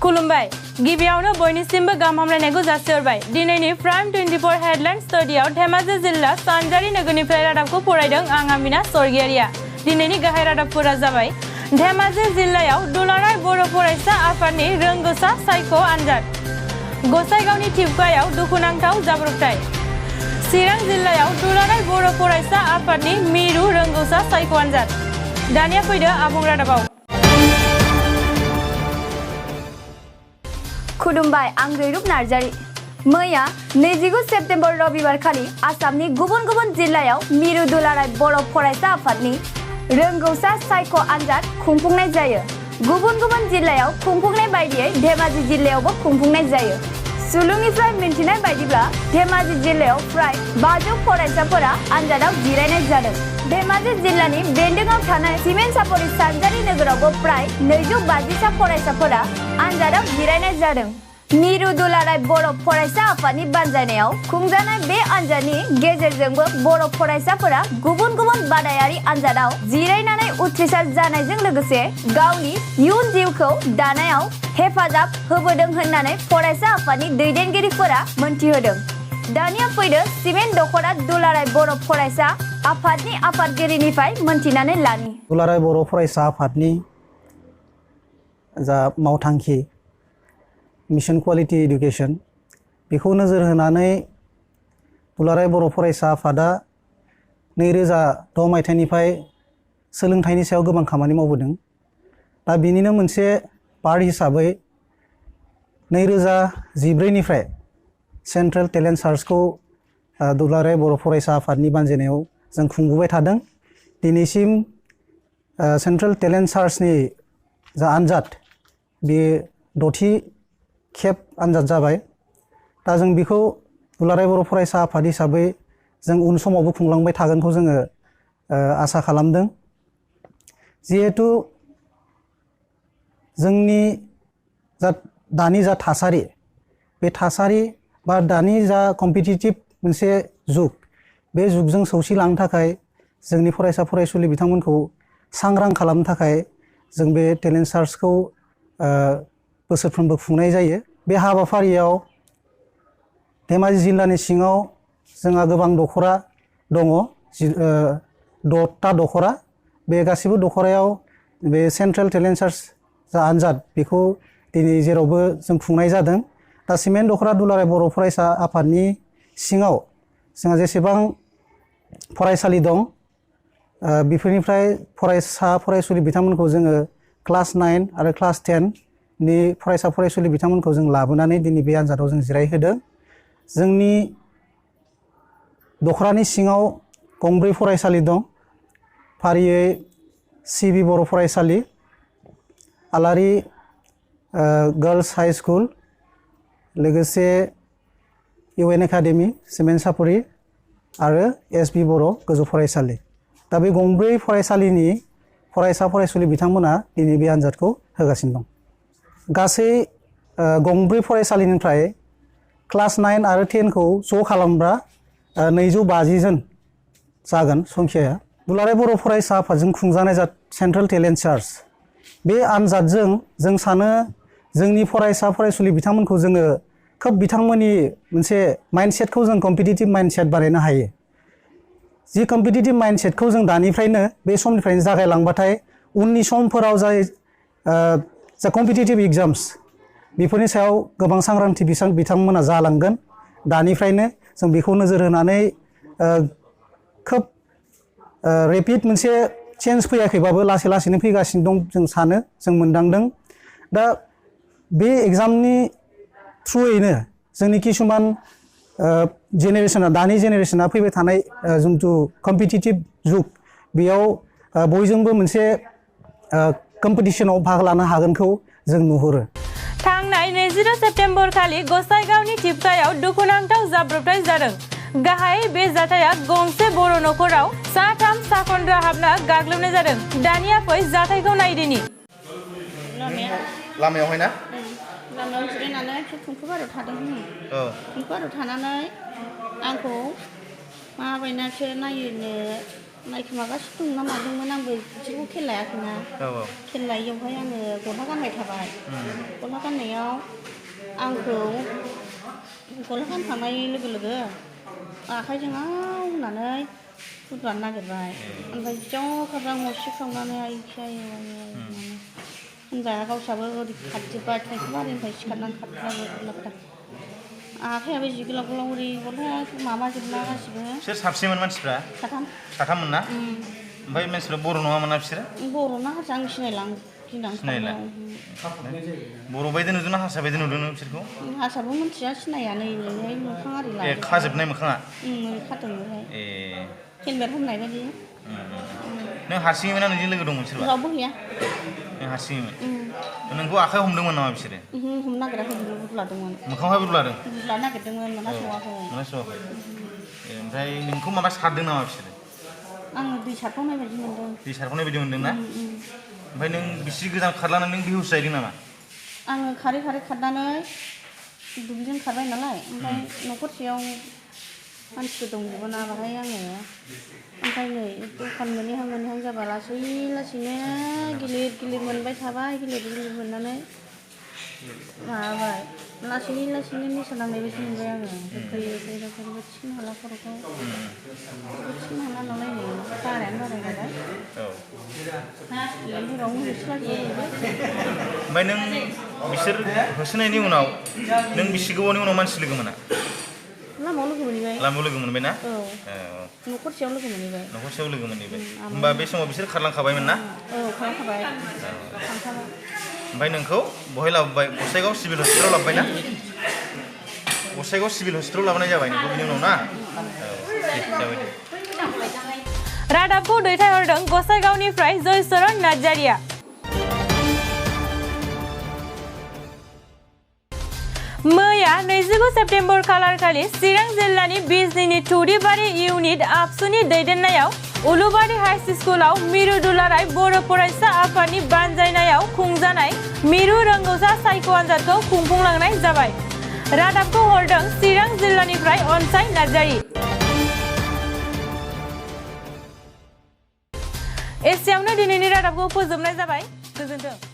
खुलुमबाय गिबियावनो बयनिसिमबो गाहाम हामलायनायखौ जासिहरबाय दिनैनि प्राइम 24 हेडलाइन स्टुडिय'आव धेमाजि जिल्ला सानजारि नोगोरनिफ्राय रादाबखौ फरायदों आं आमिना सरगियारिया दिनैनि गाहाय रादाबफोरा जाबाय धेमाजि जिल्लायाव दुलाराय बर' फरायसा आफादनि रोंग'सा सायख' आनजाद गसाइगावनि टिपकायाव दुखुनांथाव जाब्रबथाय चिरां जिल्लायाव दुलाराय बर' फरायसा आफादनि मिरु रोंग'सा सायख' आनजाद दानिया फैदो आबुं रादाबाव खुलुमबाय आं रैरुप नार्जारी मैया 29 सेप्तेम्बर रबिबार खालि आसामनि गुबुन गुबुन जिल्लायाव मिरु दुलाराय बर' फरायसा आफादनि रोंग'सा सायख' आनजाद खुंफुंनाय जायो गुबुन गुबुन जिल्लायाव खुंफुंनाय बायदियै धेमाजि जिल्लायावबो खुंफुंनाय जायो सुलुंनिफ्राय मिन्थिनाय बायदिब्ला धेमाजि जिल्लायाव फ्राय 500 फरायसाफोरा आनजादाव जिरायनाय जादों धेमाजि जिल्लानि बेन्दोंआव थानाय सिमेन्ट सापरि सानजारि नोगोरावबो फ्राय 250 फरायसाफोरा आनजादाव जिरायनाय जादों मिरु दुलाराय बर' फरायसा आफादनि बानजायनायाव खुंजानाय बे आनजादनि गेजेरजोंबो बर' फरायसाफोरा गुबुन गुबुन बादायारि आनजादाव जिरायनानै उथ्रिसार जानायजों लोगोसे गावनि इयुन जिउखौ दानायाव हेफाजाब होबोदों होननानै फरायसा आफादनि दैदेनगिरिफोरा मोनथिहोदों दानिया फैदो सिमेन्ट दख'रा दुलाराय बर' फरायसा आफादनि आफादगिरिनिफ्राय मोनथिनानै लानि दुलाराय बर' फरायसा आफादनि जा मावथांखि मिशन क्वालिटी एडुकेशन बेखौ नोजोर होनानै दुलाराय बर' फरायसा आफादा 2006 मायथाइनिफ्राय सोलोंथाइनि सायाव गोबां खामानि मावबोदों दा बेनिनो मोनसे पार्ट हिसाबै 2014 निफ्राय सेन्ट्रेल टेलेन्ट सार्चखौ दुलाराय बर' फरायसा आफादनि बानजायनायाव जों खुंबोबाय थादों दिनैसिम सेन्ट्रेल टेलेन्ट सार्चनि जा आनजाद बे 6थि खेब आनजाद जाबाय दा जों बेखौ दुलाराय बर' फरायसा आफाद हिसाबै जों उन समावबो खुंलांबाय थागोनखौ जोङो आसा खालामदों जिहेतु जोंनि दानि जा थासारि बे थासारि बा दानि जा कम्पिटिटिभ मोनसे जुग बे जुगजों सौसिलांनो थाखाय जोंनि फरायसा फरायसुलि बिथांमोनखौ सांग्रां खालामनो थाखाय जों बे टेलेन्ट सार्चखौ बोसोरफ्रोमबो खुंनाय जायो बे हाबाफारियाव धेमाजि जिल्लानि सिङाव जोंहा गोबां दख'रा दङ 6टा दख'रा बे गासिबो दख'रायाव बे सेन्ट्रेल टेलेन्ट सार्च जा आनजाद बेखौ दिनै जेरावबो जों खुंनाय जादों दा सिमेन्ट दख'रा दुलाराय बर' फरायसा आफादनि सिङाव जोंहा जेसेबां फरायसालि दं बेफोरनिफ्राय फरायसा फरायसुलि बिथांमोनखौ जोङो क्लास 9 आरो क्लास 10 नि फरायसा फरायसुलि बिथांमोनखौ जों लाबोनानै दिनै बे आनजादाव जों जिरायहोदों जोंनि दख'रानि सिङाव गंब्रै फरायसालि दं फारियै सिबि बर' फरायसालि आलारि गार्लस हाई स्कुल लोगोसे इउएन एकाडेमि सिमेन्ट सापरि आरो एसबि बर' गोजौ फरायसालि दा बे गंब्रै फरायसालिनि फरायसा फरायसुलि बिथांमोना दिनै बे आनजादखौ होगासिनो दं गासै गंब्रै फरायसालिनिफ्राय क्लास 9 आरो 10 खौ ज' खालामब्ला 250 जन जागोन संख्याया दुलाराय बर' फरायसा आफादजों खुंजानाय जा सेन्ट्रेल टेलेन्ट सार्च बे आनजादजों जों सानो जोंनि फरायसा फरायसुलि बिथांमोनखौ जोङो खोब बिथांमोननि मोनसे माइन्डसेटखौ जों कम्पिटिटिभ माइन्डसेट बानायनो हायो जि कम्पिटिटिभ माइन्डसेटखौ जों दानिफ्रायनो बे समनिफ्रायनो जागायलांबाथाय उननि समफोराव जाय जा कम्पिटिटिभ एग्जाम्स बेफोरनि सायाव गोबां सांग्रांथि बिथांमोना जालांगोन दानिफ्रायनो जों बेखौ नोजोर होनानै खोब रेपिड मोनसे चेन्ज फैयाखैबाबो लासै लासैनो फैगासिनो दं जों सानो जों मोनदांदों दा बे एग्जामनि थ्रुयैनो जोंनि किसुमान जेनेरेशना दानि जेनेरेशना फैबाय थानाय जिथु कम्पिटिटिभ जुग बेयाव बयजोंबो मोनसे कम्पिटिशनाव भाग लानो हागोनखौ जों नुहुरो थांनाय 22 सेप्तेम्बर खालि गसाइगावनि टिपकायाव दुखुनांथाव जाब्रबथाय जादों गाहाय बे जाथाया गंसे बर' नखराव साथाम साखनद्रा हाबना गाग्लोबनाय जादों दानिया फै जाथायखौ नायदिनि लामायावहाय ना लामायाव जिरायनानै खुंखुबारियाव थादोंमोन खुंखुबारियाव थानानै आंखौ माबायनासो नायनो नायखोमागासिनो दं ना मादोंमोन आंबो बिसोरखौ खेल लायाखैना खेल लायैयावहाय आङो गस्ला गानबाय थाबाय गस्ला गाननायाव आंखौ गस्ला गानखांनाय लोगो लोगो आखाइजों आव होननानै फुद्रानो नागिरबाय ओमफ्राय ज' खारदां अरसिख्रावनानै आइखियायो होनबा गावस्राबो ओरै खारजोब्बाय थाइखौबारिनिफ्राय सिखारनानै खारजोब्बाय आखाइयाबो जि गोलाव गोलाव ओरै गस्लाया माबाजोबना गासिबो सोर साबसेमोन मानसिफ्रा साथाममोन ना ओमफ्राय मानसिफ्रा बर' नङामोन ना बिसोरो बर'ना हारसा आं सिनायला बर' बायदि नुदों ना हारसा बायदि नुदों नों बिसोरखौ हारसाबो मिथिया सिनाया नै ओरैहाय मोखां आरि ए खाजोबनाय मोखाङा ओरै खादों ओरैहाय ए हेलमेट हमनाय बायदि नों हारसिङैमोन ना नोंजों लोगो दंमोन सोरबा रावबो गैया नों हारसिङैमोन नोंखौ आखाइ हमदोंमोन नामा बिसोरो हमनो नागिराखै बुदलादोंमोन मोखाङावहाय बुदलादों बुदला नागिरदोंमोन मोनासवाखै ओमफ्राय नोंखौ माबा सारदों नामा बिसोरो आङो दै सारफावनाय बायदि मोनदों दै सारफावनाय बायदि मोनदों ना ओमफ्राय नों बिसि गोजान खारलांनानै नों बेहुस जाहैदों नामा आङो खारै खारै खारनानै दुब्लिजों खारबाय नालाय ओमफ्राय न'खरसेयाव मानसिफोर दंजोबो ना बाहाय आङो ओमफ्राय नै दखान मोनहैहां जाबा लासै लासैनो गिलिर गिलिर मोनबाय थाबाय गिलिर गिलिर मोननानै माबाबाय लासै लासैनो निसा नांनाय बायदि मोनबाय आङो गोखै थिखिनो हाला खर'खौ थिखिनो हाला नालाय नै बारायानो बाराय नालाय ओमफ्राय नों बिसोर होसोनायनि उनाव नों बिसि गोबावनि उनाव मानसि लोगो मोना लामायाव लोगो मोनहैबाय लामायाव लोगो मोनबाय ना न'खरसेयाव लोगो मोनहैबाय होमबा बे समाव बिसोर खारलांखाबायमोन ना खारलांखाबाय ओमफ्राय नोंखौ बहाय लाबोबाय गसाइगाव सिभिल हस्पिटालाव लाबोबाय ना गसाइगाव सिभिल हस्पिटालाव लाबोनाय जाबाय नोंखौ बिनि उनाव ना जाबाय दे रादाबखौ दैथायहरदों गसाइगावनिफ्राय जयचरण नार्जारिया मैया 29 सेप्तेम्बर खालारखालि चिरां जिल्लानि बिजनीनि थुरिबारि इउनिट आबसुनि दैदेननायाव उलुबारि हाई स्कुलाव मिरु दुलाराय बर' फरायसा आफादनि बानजायनायाव खुंजानाय मिरु रोंगौसा सायख' आनजादखौ खुंफुंलांनाय जाबाय। रादाबखौ हरदों चिरां जिल्लानिफ्राय अनसाय नार्जारि। एसेयावनो दिनैनि रादाबखौ फोजोबनाय जाबाय। गोजोन्थों।